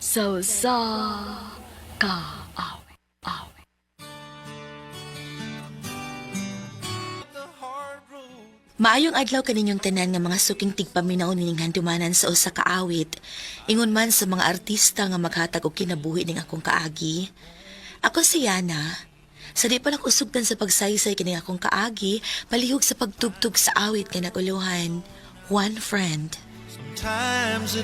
Sa usa ka awit. Awit. Maayong adlaw kaninyong tanan nga mga suking tigpaminaw nining handumanan sa usa ka awit. Ingon man sa mga artista nga maghatag og kinabuhi ning akong kaagi. Ako si Yana. Sa di pa nakusugdan sa pagsaysay kining akong kaagi, palihog sa pagtugtog sa awit nga naguluhan. One Friend. Sometimes it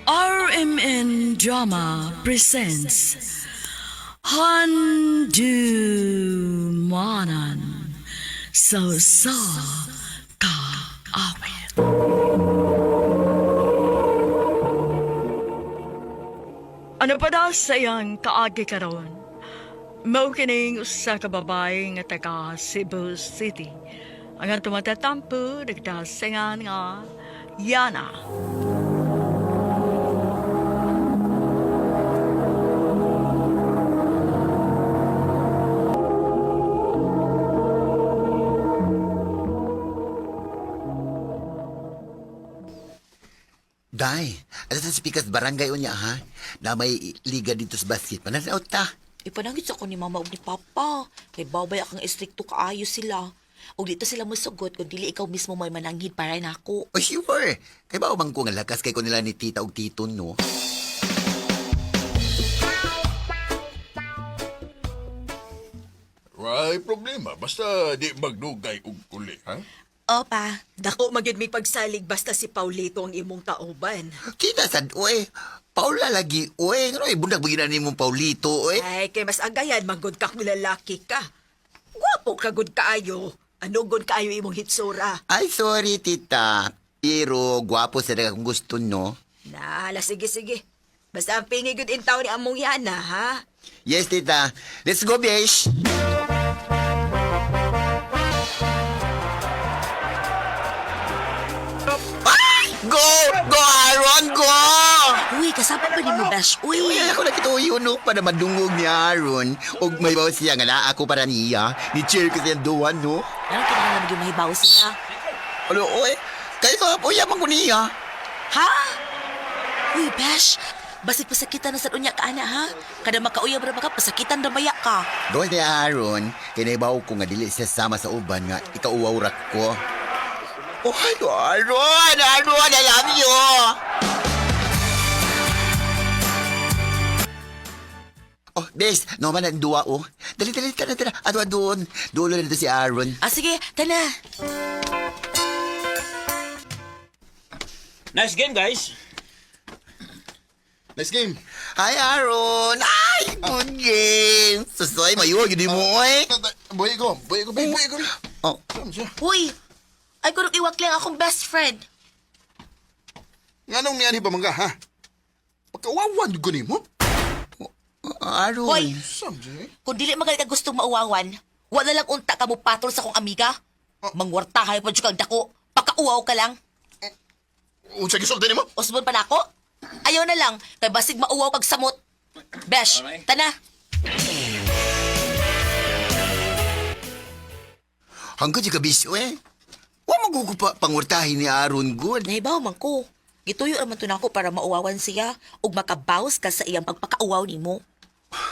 RMN Drama presents Handumanan sa usa ka awit. Ano pa daw sa iyang kaagi karon? Mao kining usa ka babae nga taga Cebu City. Ang atong matatampo nagdasingan nga Yana. Day, ano sa speakers barangay unya ha? Na may liga dito sa basket. Mananaw ta. Ipanangit sa ko ni mama ug ni papa. Kay babay akang estrikto kaayo sila. Ug dito sila mosugot kung dili ikaw mismo may mananghid para nako. O sure. Kay ba bang ko nga lakas kay ko nila ni tita og tito no? Way problema. Basta di magdugay og uli, ha? Opa, Dako magyud may pagsalig basta si Paulito ang imong tauban. Tita sad oy. Paula lagi oy. Ngano ibundag bagina nimo Paulito oy. Ay, kay mas agayan manggod ka kung lalaki ka. Gwapo ka gud kaayo. Ano gud kaayo imong hitsura? Ay sorry tita. Pero gwapo sa kung gusto no. Naala, sige sige. Basta ang pingi gud in taon ni among yana, ha? Yes tita. Let's go besh. Ay! Go! Go Aaron! Go! Uy, kasama pa ni mo, Bash. Uy, Uy, ako nakituyo no para madungog ni Aaron. Og may bawas siya nga naa ako para niya. Ni cheer ko siya duwan no. Ano kinahanglan maging mahibaw siya? Ano oy? Kaya ko uya man ko niya. Ha? Uy, Bash. Basig pasakitan na sa unya ka, ana, ha? Kada makauyab ra ba ka, pasakitan ra baya ka. Doon ni Aaron, kinabaw ko nga dili siya sama sa uban nga ikauwaw ra ko. Oh, Aaron! Aaron, I love you! Oh, bes, no man ang duwa, oh. Dali, dali, tara, tara. Ato, doon. Dulo na dito si Aaron. Ah, sige, tana. Nice game, guys. Nice game. Hi, Aaron! Ay, good game! Susoy, mayuwag, yun mo, eh. Buhay ko. Buhay ko, babe. Buhay ko. Oh, Saan siya? Uy, ay kurong iwak lang akong best friend. Nga nung niyan pa man ka, ha? Pagkawawan ko ni mo. Aaron. Hoy, Saan siya, eh? kung dili magalit ka gustong mauwawan, wala lang unta ka mo patol sa akong amiga. Mangwartahay pa dyan kang dako. Pakauwaw ka lang. Unsa gisulti nimo? Usbon pa nako. Ayaw na lang, kay basig mauwaw kag samot. Besh, tana. Hanggang ka bisyo, eh. Wa magugupa pangurtahin ni Aaron, good. Nahibaw man ko. Gituyo raman to nako para mauwawan siya ug makabawas ka sa iyang pagpakauwaw nimo.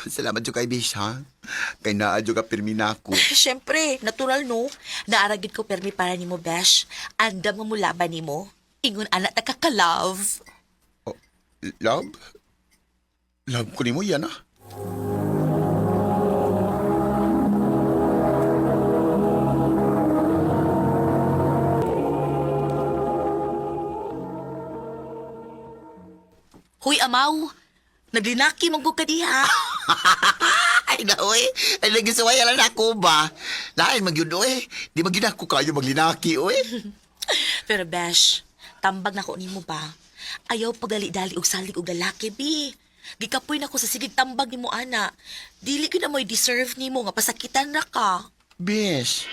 Salamat jud kay Bish, ha? Kay naa jud ka pirmi nako. Siyempre, natural no. Naaragid ko permi para nimo, Besh. Andam nga mulaban nimo. Ingon ana ta ka ka-love. Oh, love? Love ko nimo yan, ah. Huy, amaw. Naglinaki man ko ka diha. Ay, na, oy. Ay, lagi suway, alam na ako ba? Lain, magyud, oy. Di magyud ako kayo maglinaki, oy. Pero Besh, tambag na ko nimo ba? Ayaw pagdali-dali og salig og lalaki, bi. Gikapoy na ko sa sigig tambag nimo ana. Dili gyud na mo'y deserve nimo nga pasakitan ra ka. Bish.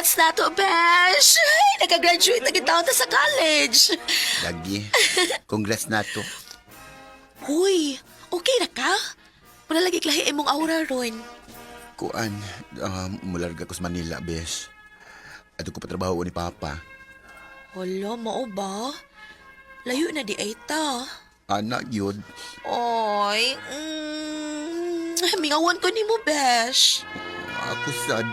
Congrats na to, Besh! Ay, nakagraduate na kita ta sa college. Lagi. Congrats na to. Huy, okay na ka? Wala lagi klahi imong aura ron. Kuan, mularga ko sa Manila, bes. Ato ko patrabaho ni Papa. Hala, mao ba? Layo na di ay ta. Anak yun. Oy, mingawan ko nimo, Besh. Ako sad.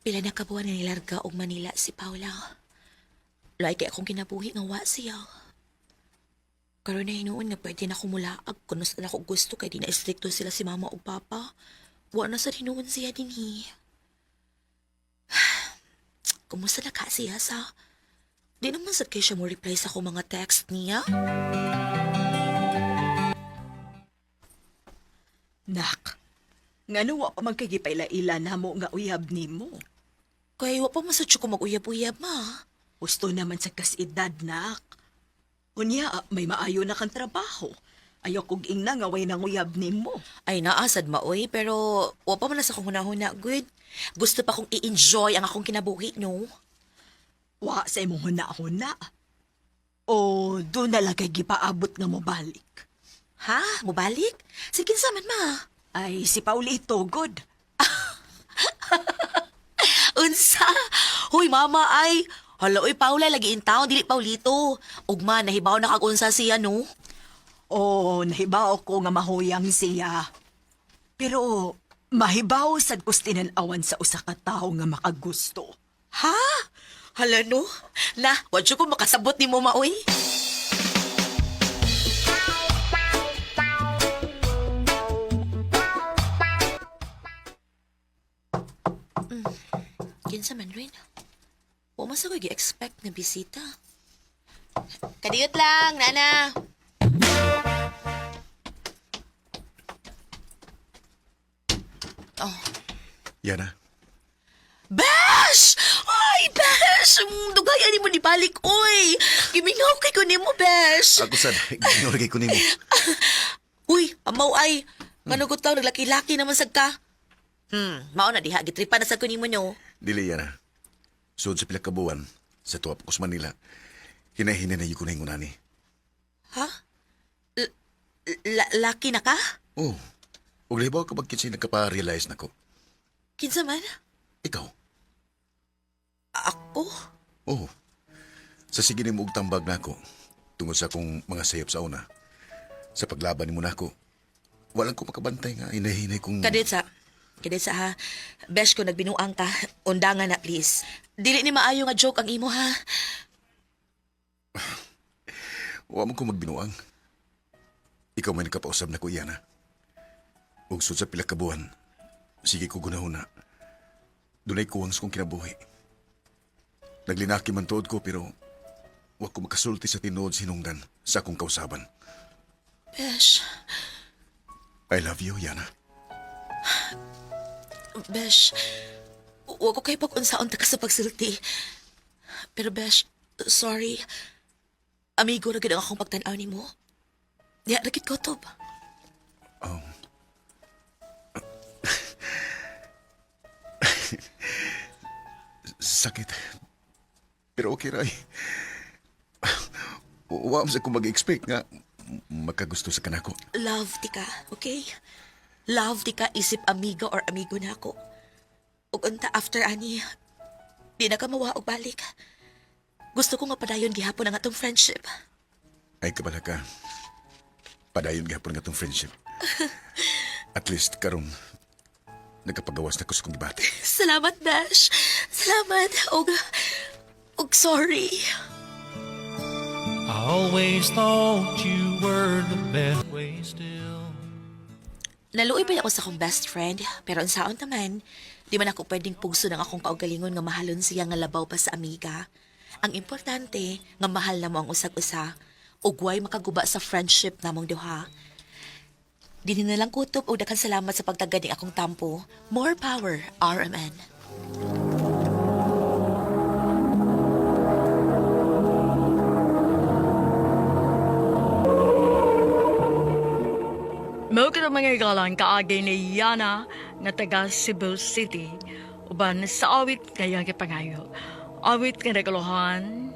Pila na kabuan nga nilarga og Manila si Paula. Lahi kay akong kinabuhi nga wa siya. Karon na hinuon nga pwede na kumulaag kuno sa ako gusto kay di na istrikto sila si mama ug papa. Wa na sa hinuon siya dinhi. Kumusta na ka siya sa? Di naman sad kay siya mo reply sa akong mga text niya. Nak, ngano wa pa man kay gipaila-ila namo nga uyab nimo. Kay wa pa man sad siya ko mag-uyab-uyab ma. Gusto naman sa kasidad, nak. Unya, may maayo na kang trabaho. Ayaw kog ingna nga way nang uyab nimo. Ay naasad maoy pero wa pa man na sa akong hunahuna good. Gusto pa kong i-enjoy ang akong kinabuhi no. Wa sa imong huna-huna. O doon na lang kay gipaabot nga mobalik. Ha? Mubalik? Sige kinsa man ma. Ay, si Paulito, good. Unsa? Huy mama ay. Hala oy Paula lagi in town dili Paulito. Ugma nahibaw na kag unsa siya no. O, nahibaw ko nga mahuyang siya. Pero, mahibaw sad ko tinan-awan sa usa ka tawo nga makagusto. Ha? Hala no. Na, wa jud ko makasabot nimo maoy. Kinsa man rin? Wa man sa ko gi-expect nga bisita. Kadiyot lang, nana. Oh. Yana, Bash! Ay, Bash! Dugay ani mo nibalik, oy! Gimingaw kay ko nimo, Bash! ako sad, ginorgay ko nimo. Uy, amaw ay! Ngano ko taw, naglaki-laki naman sad ka. Mao na diha, gitripa na sad ko nimo, no? Dili, Yana. Sud sa pila ka buwan, sa tuwa pa ko sa Manila, hinahina na yun ko na ingunani. Ha? Laki na ka? Oh, ug lahibaw ka bagkit siya nagkapa-realize na ko. Kinsa man? Ikaw, Ako? oh, sa sige nimo og tambag nako tungod sa akong mga sayop sa una. Sa paglaban nimo nako, walang ko makabantay nga hinahinay kong... Kadetsa. Kadetsa ha. Besh ko nagbinuang ka. Undangan na please. Dili ni maayo nga joke ang imo ha. Wa mo ko magbinuang. Ikaw may nagkapausab na ko, Yana. Ug sud sa pila ka buwan, sige ko gunahuna. Dunay kuwang sa kong kinabuhi. Naglinaki man tuod ko pero wa ko makasulti sa tinuod sinungdan sa akong kausaban. Besh. I love you, Yana. Besh. Wa ko kay pag-unsaon ta ka sa pagsulti. Pero Besh, sorry. Amigo ra gid ang akong pagtan-aw nimo. Diha ra gid ko tob. Sakit. Pero okay ra. eh. Wa man sa ko mag-expect nga makagusto sa kanako. Love ti ka, okay? Love ti ka isip amiga or amigo na ako. Ug unta after ani, di na ka mawa og balik. Gusto ko nga padayon gihapon ang atong friendship. Ay kabala ka. Padayon gihapon nga tong friendship. At least karon nagkapagawas na ko sa kong gibati. Salamat, Dash. Salamat. Og sorry. I always thought you were the best way still. Naluoy pa ako sa akong best friend, pero ang saon naman, Di man ako pwedeng pugso ng akong kaugalingon nga mahalon siya nga labaw pa sa amiga. Ang importante, nga mahal na mo ang usag-usa. Ugway makaguba sa friendship namong duha. Dini na lang kutob og daghang salamat sa pagtagad ning akong tampo. More power, RMN. Mao kita mga higalang kaagi ni Yana nga taga Cebu City uban sa awit nga iyang gipangayo. Awit nga naguluhan,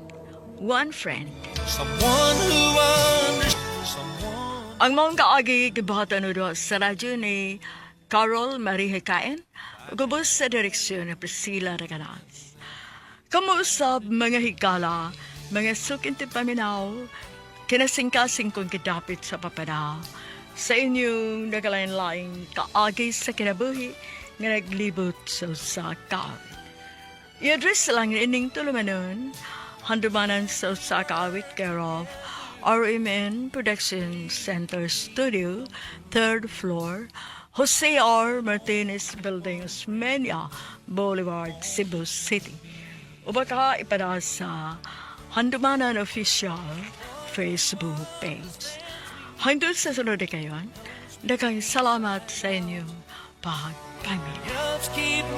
One Friend. Someone who understands. Someone. Ang maong kaagi gibuhatan udo sa radyo ni Carol Marie Hikain, gubos sa direksyon ni Priscilla Regalas. Kamuusap mga higala, mga sukinti paminaw, kinasingkasing kong kidapit sa papada, sa inyong nagalain-laing kaagi sa kinabuhi nga naglibot sa usa ka awit. I-address lang ining tulumanon, handumanan sa usa ka awit care of RMN Production Center Studio, third floor, Jose R. Martinez Building, Osmeña Boulevard, Cebu City. O baka ipada sa Handumanan Official Facebook page. Hanggang sa sunod na kayon, daghang salamat sa inyong pagpamilya. Helps keep me.